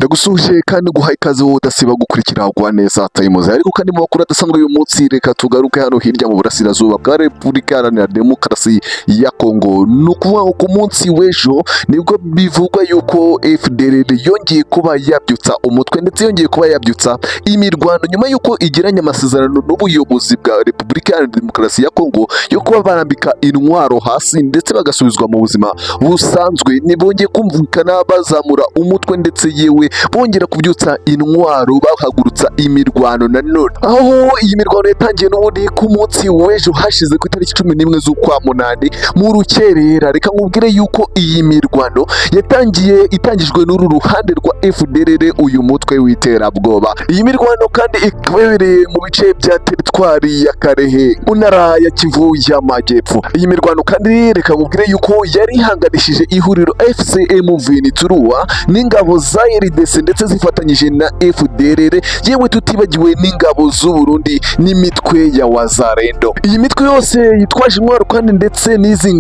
Ndagusuhuje kandi guha ikaze wowe udasiba gukurikira Rwaneza Times. Ariko kandi mu makuru adasanzwe uyu munsi, reka tugaruke hano hirya mu burasirazuba bwa Repubulika Iharanira Demokarasi ya Kongo. Ni ukuvuga ngo ku munsi w'ejo nibwo bivugwa yuko FDLR yongeye kuba yabyutsa umutwe, ndetse yongeye kuba yabyutsa imirwano nyuma y'uko igiranye amasezerano n'ubuyobozi bwa Repubulika Iharanira Demokarasi ya Kongo yo kuba barambika intwaro hasi ndetse bagasubizwa mu buzima busanzwe. Ntibongeye kumvikana, bazamura umutwe, ndetse yewe bongera kubyutsa intwaro, bahagurutsa imirwano nanone, aho iyi mirwano yatangiye n'ubundi ku munsi w'ejo hashize, ku itariki 11 z'ukwa munani mu rukerera. Reka nkubwire yuko iyi mirwano yatangiye itangijwe n'uru ruhande rwa FDLR, uyu mutwe w'iterabwoba. Iyi mirwano kandi ikaba yabereye mu bice bya teritwari ya Kalehe, mu ntara ya Kivu y'Amajyepfo. Iyi mirwano kandi, reka nkubwire yuko yari ihanganishije ihuriro AFC M23 n'ingabo za RDC, ndetse zifatanyije na FDLR, yewe tutibagiwe n'ingabo z'u Burundi n'imitwe ya Wazalendo. Iyi mitwe yose yitwaje intwaro kandi ndetse n'izi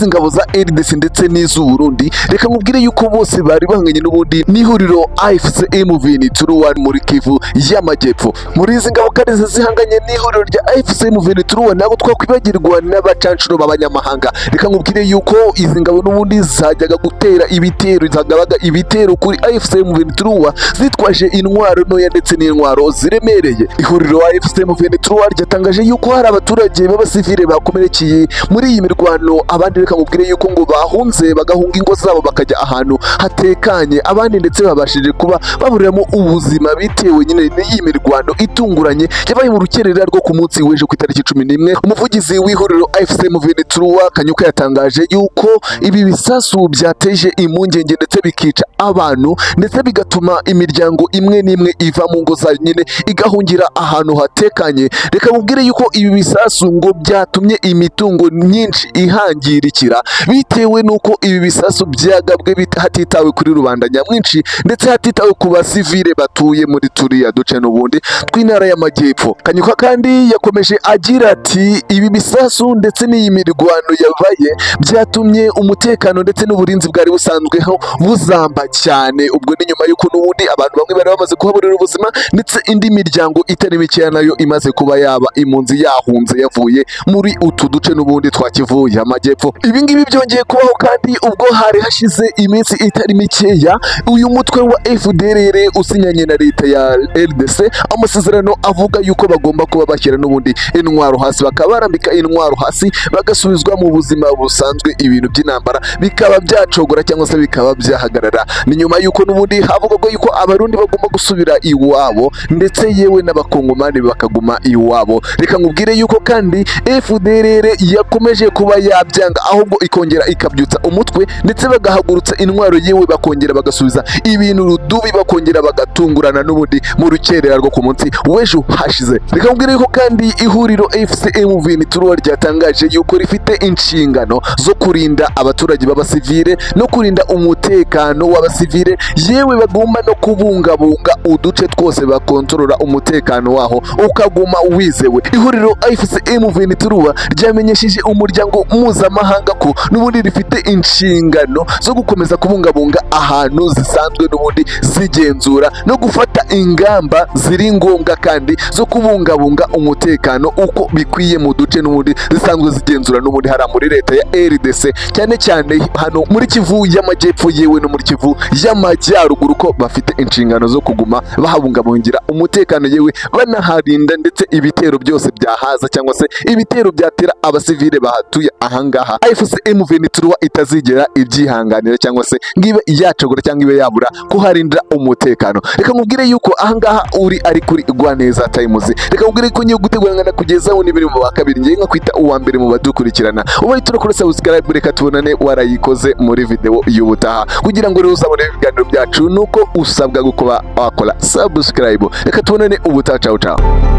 ngabo za RDC ndetse n'iz'u Burundi, reka nkubwire yuko bose bari bahanganye n'ubundi n'ihuriro AFC M23 muri Kivu y'Amajyepfo. Muri izi ngabo kandi zihanganye n'ihuriro rya AFC M23, ntabwo twakwibagirwa n'abacanshuro b'abanyamahanga. Reka nkubwire yuko izi ngabo n'ubundi zajyaga gutera ibitero, zagabaga ibitero kuri AFC M23 zitwaje intwaro ntoya ndetse n'intwaro ziremereye. Ihuriro AFC M23 ryatangaje yuko hari abaturage b'abasivile bakomerekeye muri iyi mirwano. Abandi, reka nkubwire yuko ngo bahunze, bagahunga ingo zabo, bakajya ahantu hatekanye. Abandi ndetse babashije kuba baburiramo ubuzima bitewe nyine n'iyi mirwano itunguranye yabaye mu rukerera rwo ku munsi w'ejo ku itariki 11. Umuvugizi w'ihuriro AFC M23, Kanyuka, yatangaje yuko ibi bisasu byateje impungenge, ndetse bikica abantu, ndetse bigatuma imiryango imwe n'imwe iva mu ngo zayo nyine igahungira ahantu hatekanye. Reka mubwire yuko ibi bisasu ngo byatumye imitungo myinshi ihangirikira, bitewe n'uko ibi bisasu byagabwe hatitawe kuri rubanda nyamwinshi, ndetse hatitawe ku basivile batuye muri turiya duce n'ubundi tw'intara y'Amajyepfo. Kanyuka kandi yakomeje agira ati: "Ibi bisasu ndetse n'iyi mirwano yabaye byatumye umutekano ndetse n'uburinzi bwari busanzweho buzamba cyane." Ubwo ni nyuma y'uko n'ubundi abantu bamwe bari bamaze kuhaburira ubuzima, ndetse indi miryango itari mikeya nayo imaze kuba yaba impunzi, yahunze, yavuye muri utu duce n'ubundi twa Kivu y'Amajyepfo. Ibi ngibi byongeye kubaho kandi ubwo hari hashize iminsi itari mikeya uyu mutwe wa FDLR usinyanye na leta ya RDC amasezerano avuga yuko bagomba kuba bashyira n'ubundi intwaro hasi, bakaba barambika intwaro hasi, bagasubizwa mu buzima busanzwe, ibintu by'intambara bikaba byacogora cyangwa se bikaba byahagarara. Ni nyuma yuko n'ubundi havugwaga yuko Abarundi bagomba gusubira iwabo, ndetse yewe n'Abakongomani bakaguma iwabo. Reka nkubwire yuko kandi FDLR yakomeje kuba yabyanga, ahubwo ikongera ikabyutsa umutwe, ndetse bagahagurutsa intwaro, yewe bakongera bagasubiza ibintu rudubi, bakongera bagatungurana n'ubundi mu rukerera rwo ku munsi w'ejo hashize. Reka nkubwire yuko kandi ihuriro AFC M23 ryatangaje yuko rifite inshingano zo kurinda abaturage b'abasivile no kurinda umutekano w'abasivile, yewe bagomba no kubungabunga uduce twose bakontorora, umutekano waho ukaguma wizewe. Ihuriro AFC M23 ryamenyesheje umuryango mpuzamahanga ko n'ubundi rifite inshingano zo gukomeza kubungabunga ahantu zisanzwe n'ubundi zigenzura, no gufata ingamba ziri ngombwa kandi zo kubungabunga umutekano uko bikwiye mu duce n'ubundi zisanzwe zigenzura, n'ubundi hariya muri leta ya RDC, cyane cyane hano muri Kivu y'Amajyepfo, yewe no muri Kivu y'Amajyaruguru, ko bafite inshingano zo kuguma bahabungabungira umutekano, yewe banaharinda, ndetse ibitero byose byahaza cyangwa se ibitero byatera abasivile bahatuye ahangaha, AFC M23 itazigera ibyihanganira cyangwa se ngo ibe yacogora cyangwa ibe yabura kuharindira umutekano. Reka nkubwire yuko ahangaha uri ari kuri Rwaneza Times. Reka nkubwire ko ngiye gutegurana kugezaho n'ibiri mu wa kabiri, ngiye nka kwita uwa mbere mu badukurikirana. Ubaye turakora subscribe, reka tubonane warayikoze muri video y'ubutaha. Kugira ngo rero uzabone ibiganiro byacu, nuko usabwa kuba wakora subscribe. Reka tubonane ubutaha. Ciao ciao.